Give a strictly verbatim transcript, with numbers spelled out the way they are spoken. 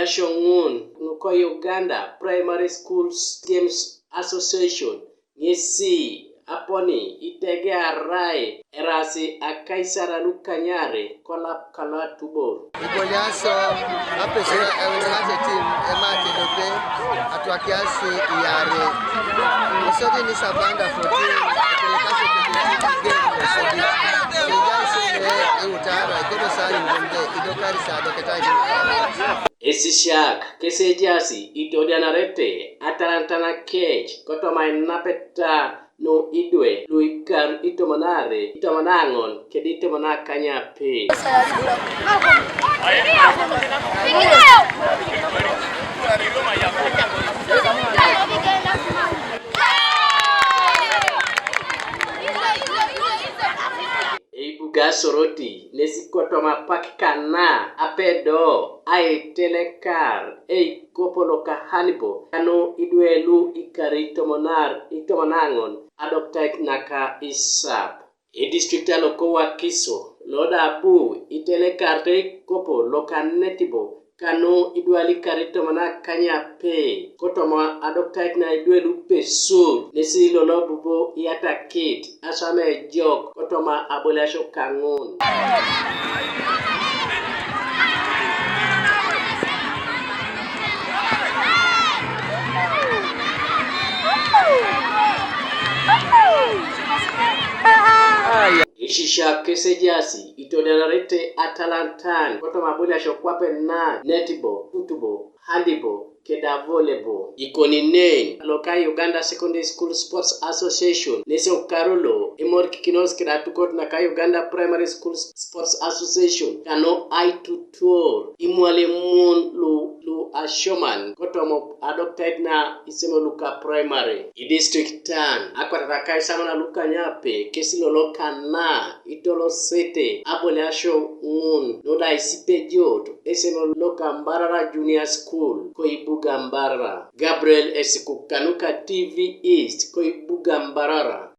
Shongun nuko Uganda Primary Schools Games Association ngesi aponi itege arai erasi akaisara lukanyare kolap kalatubor. Iboliaso apesura ewinimate tim emate dope atwakiasi iyare. Osodi ni sabanda fourteen atelekase peketiki gem osodi. Sejai sene iutara ikodo sa yurumbe idokari sa doketa. Esisiak kesejasi itodianarete atarantana kech kotomainapeta nu idwe luikar itomonare itomonaŋon kedi itomonakanyape. Eibuga Soroti nesi kotoma apak kana apedo aitelekar eikopo loka Hanibo kanu idwe lu ikari itomonar itomonaŋon adoktait naka isap. Edistrict aloko Wakiso loda abu itelekarete eikopo loka Netibo kanu idwe lu ikar itomon akanyape kotoma adoktait na idwe lupesur nesi lolo bubo iyatakit aswam ejok kotoma aboliasio kaŋun. Isisiak kesejasi itodianarete atalantan kotoma aboliasio kwape na Netibo, Kutubo, Halibo keda Volebo. Ikoninen loka Uganda Secondary School Sports Association nesi okaru lo emorikikinos keda atukot naka Uganda Primary School Sports Association kanu aitutuor imwalimun lu lu asioman kotoma adoktait na iseme luka primary. Idistriktan akwatat akaisaman lukanyape kesi lolo kana itolosete aboliasio ŋun nuda isipejot eseme loka Mbarara Junior School koibuga Mbarara. Gabriel Esikuk kanuka T V East koibuga Mbarara.